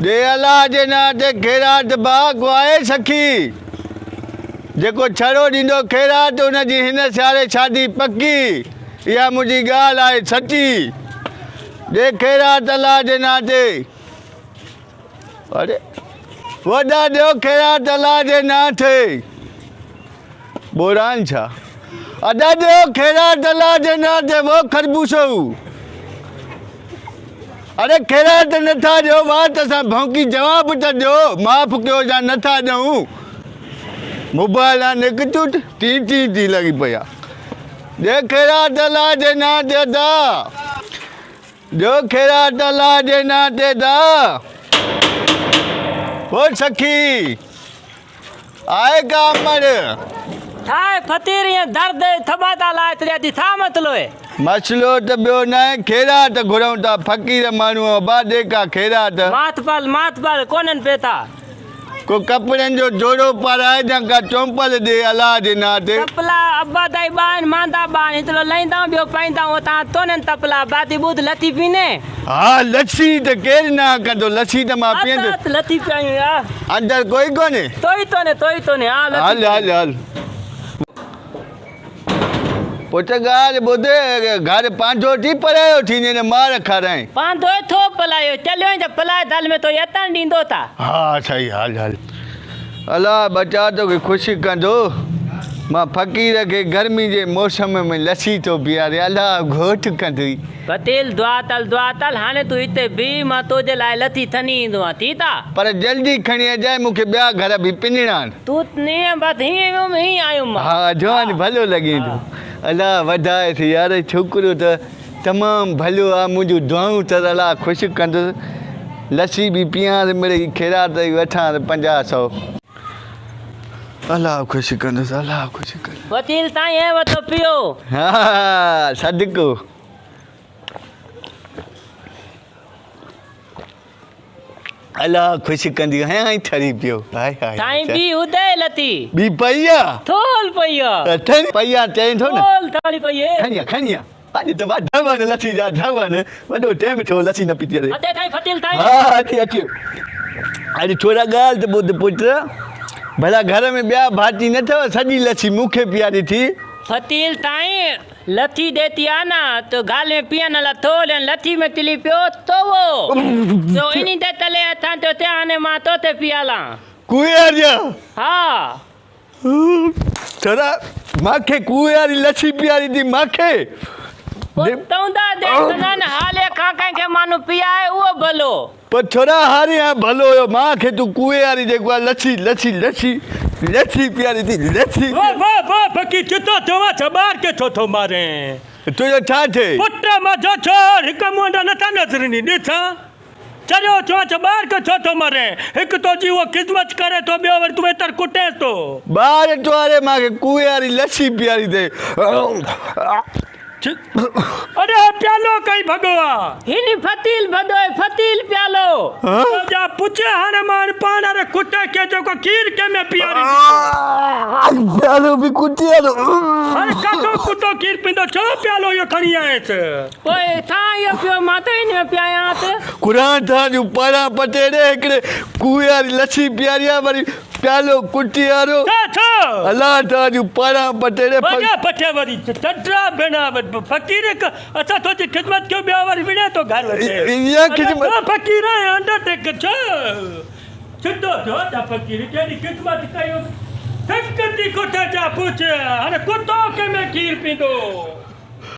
ڏي الله جي نانء تي خيرات ڀاء گواهي سکي. جيڪو ڇڙو ڏيندو خيرات ان جي هن سياري شادي پڪي. اها منهنجي ڳالهه آهي سچي. ڏي خيرات الله جي نانء تي. اڙي وڏا ڏيو خيرات الله جي نانء تي. ٻوڙان ڇا؟ ادا ڏيو خيرات الله جي نانء تي وو خربوشو. اڙي خيرات نٿا ڏيو وات سان ڀونڪي جواب ته ڏيو معاف ڪيو جا نٿا ڏيون موبائل آ نڪتو ٽي ٽي ٽي لڳي پئي آ ڏي خيرات الله جي نانء تي ادا ڏيو خيرات الله جي نانء تي ادا او سکي آء ڪا امڙ. ٺاهه فتير ائين درد ٿٻاتا لاء تريا ٿي ڇا مسئلو اهي. مسئلو ته ٻيو ناهي خيرات گهرون ٿا فقير ماڻهو ابا ڏي ڪا خيرات. ماٿ پل ماٿ پل ڪونهن پيتا. ڪو ڪپڙن جو جوڙو پارائي يا ڪا چونپل ڏي الله جي نانء تي. تپلا ابا تائين ٻانهن ماندا ٻانهن هيتلو لهيندائون ٻيو پائيندائون اتان تونهن تپلا باتي ٻوڌ لٿي پينين. ها لسي ته ڪير نه ڪندو لسي ته مان پيئندس. ات لٿي پيايون يا. اندر ڪوئي ڪونهي. توئي توني توئي توني ها لٿي. هل هل هل. پٽ ڳالهه ٻڌ گهر پانڌو ٿي پرايو ٿيندين مار کارائين. پانڌو ٿو پلايو چليو ته پلاء دل ۾ توئي اتڻ ڏيندو ٿا. ها سائين هل هل. الله ٻچا توکي خوش ڪندو. مان فقير کي گرمي جي موسم ۾ لسي ٿو پياري الله گهوٽ ڪندوئي. پتيل دعا تل دعا تل هاڻي تون هتي بيهه مان تو جي لاء لٿي ٿني ايندو آن ٺيڪ آ. پر جلدي کڻي اچجانء مون کي ٻيا گهر به پنڻا آهن. تون نينهن بس هيئن ويم هيئن آيم مان. ها جوان ڀلو لڳين ٿو. الله وڌائيس يار ڇوڪرو ته تمام ڀلو آ منهنجون دعائون اٿس الله خوش ڪندس لسي به پيئانس مڙئي خيرات به وٺانس پنجاهه سئو. الله خوش ڪندس الله خوش ڪندس. وڪيل تائين هي وتو پيو. ها صدقو. الله خوش ڪندي هيان ئي ٺري پيو هاء هاء. سائين ٻي هدي لتي. ٻي پئي آ. ٿول پئي آ. ٺري پئي آ چئين ٿو نه. ٿول ٿالهي پئي هي. کڻي آ کڻي آ. اڄ ته مان ڌون لسي جا ڌون وڏو ٽيم ٿيو لسي نه پيتي اٿئي. اچي سائين فتيل سائين. ها اچي اچي. اڄ ڇورا ڳالهه ته ٻڌ پٽ ڀلا گهر ۾ ٻيا ڀاتي نه اٿو سڄي لسي مون کي پياري ٿي. فتيل سائين لٿي ڏيتي آ نه ته گال ۾ پيئن لا ٿول ۽ لٿي ۾ تلي پيو توو سو انهي تي تلي اٿان ٿيو تيان هاڻي مان توتي پيالان. ڪوئي جا. ها. ڇورا مانکي ڪوئي واري لسي پياري ٿي مانکي. پوء توندا ديس نه هالي کان ڪنهن کي مانو پيائي اهو ڀلو. پر ڇورا هاري هان ڀلو هيو مانکي تون ڪوئي واري جيڪو آ لسي لسي لسي لسي پياري ٿي لسي. واه واه واه فقير چتو ٿيو آ ڇا ٻار کي ڇو ٿو مارين. تنهنجو ڇا ٿئي. پٽ منهنجو ڇو هڪ منهن نٿا نظرني ڏسان. چريو ٿيو آن ڇا ٻار کي ڇو ٿو مارين؟ هڪ تنهنجي اهو خدمت ڪري ٿو ٻيو وري تون ويتر ڪٽينس ٿو. ٻار ٽواري مان کي ڪوئي واري لسي پياري ٿئي. اڙي هي پيالو ڪئين ڀڳو آ؟ هن فتيل ڀڳو هي فتيل پيالو. جا پڇي هاڻي مان پاڻ واري ڪتي کي جيڪو کير ڪنهن ۾ پياريندو. پيالو به ڪتي وارو. هاڻي ڪاٿو ڪتو کير پيندو ڇو پيالو اهو کڻي آيس. پوء ٿان اهو پيو مان ته ان ۾ پيايان ته. قرآن ٿان جون پاڙان پٽي ڏي هڪڙي ڪوئي واري لسي پياري آ وري پيالو ڪٽي وارو. ڇا ڇا. الله ٿان جون پاڙان پٽي ڏي. وڃا پٽي وري چٽرا ڀيڻا فقير اسان تو جي خدمت ڪيو ٻيا وري وڙهي ٿو گهر وچ. اها خدمت. فقير آهي انڊرٽيڪر ڇا ڇتو ٿيو ڇا فقير ڪهڙي خدمت ڪيو ٿڪ ٿي ڪتي جا پڇ هاڻي ڪتو ڪنهن ۾ کير پيندو.